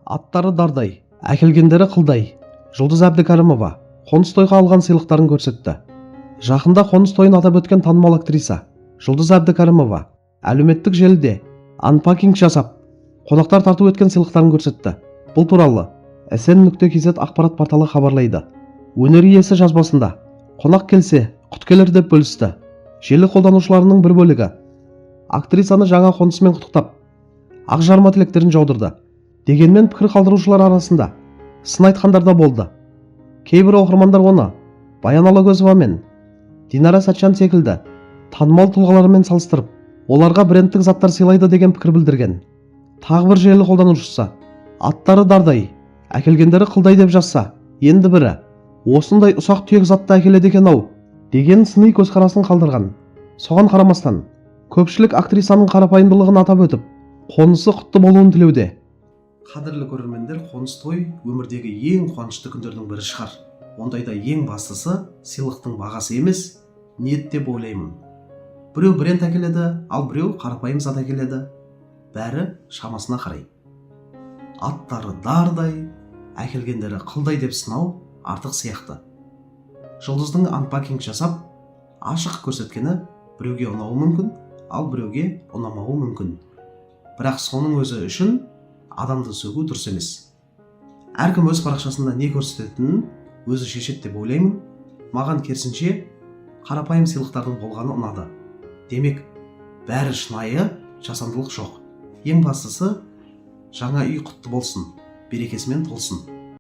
Аттары дардай, әкелгендері қылдай. Жұлдыз Әбдікәрімова қоныс тойға алған сыйлықтарын көрсетті. Жақында қоныс тойын атап өткен танымал актриса Жұлдыз Әбдікәрімова әлеуметтік желіде анпакинг жасап, қонақтар тарту еткен сыйлықтарын көрсетті. Бұл туралы sn.kz ақпарат порталы хабарлайды. Өнер иесі жазбасында «Қонақ келсе, құт келер» деп бөлісті. Желі қолданушыларының бір бөлігі актрисаны жаңа қонысымен құттықтап, ақ жарма тілектерін жаудырды. Дегенмен пікір қалдырушылар арасында сын айтқандар да болды. Кейбір оқырмандар оны Баян Алагөзова мен Динара Сәтжан секілді танымал тұлғалармен салыстырып, оларға брендтік заттар сыйлайды деген пікір білдірген. Тағы бір желі қолданушысы «Аттары дардай, әкелгендері қылдай» деп жазса, енді бірі «Осындай ұсақ түйек затты әкеледі екен ау» деген сыни көзқарасын қалдырған. Соған қарамастан, көпшілік актрисаның қарапайымдылығын атап өтіп, қонысы құтты болуын тілеуде. Қадірлі көрермендер, қоныс той өмірдегі ең қуанышты күндердің бірі шығар. Ондайда ең бастысы сыйлықтың бағасы емес, ниет деп ойлаймын. Біреу бренд әкеледі, ал біреу қарапайым зат әкеледі. Бәрі шамасына қарай. Аттары дардай, әкелгендері қылдай деп сынау артық сияқты. Жұлдыздың анпакинг жасап, ашық көрсеткені біреуге ұнауы мүмкін, ал біреуге ұнамауы мүмкін. Бірақ соның өзі үшін адамды сөгу дұрыс емес. Әркім өз парақшасында не көрсететінін өзі шешеді деп ойлаймын. Маған керісінше қарапайым сыйлықтардың болғаны ұнады. Демек, бәрі шынайы, жасандылық жоқ. Ең бастысы, жаңа үй құтты болсын, берекесімен толсын.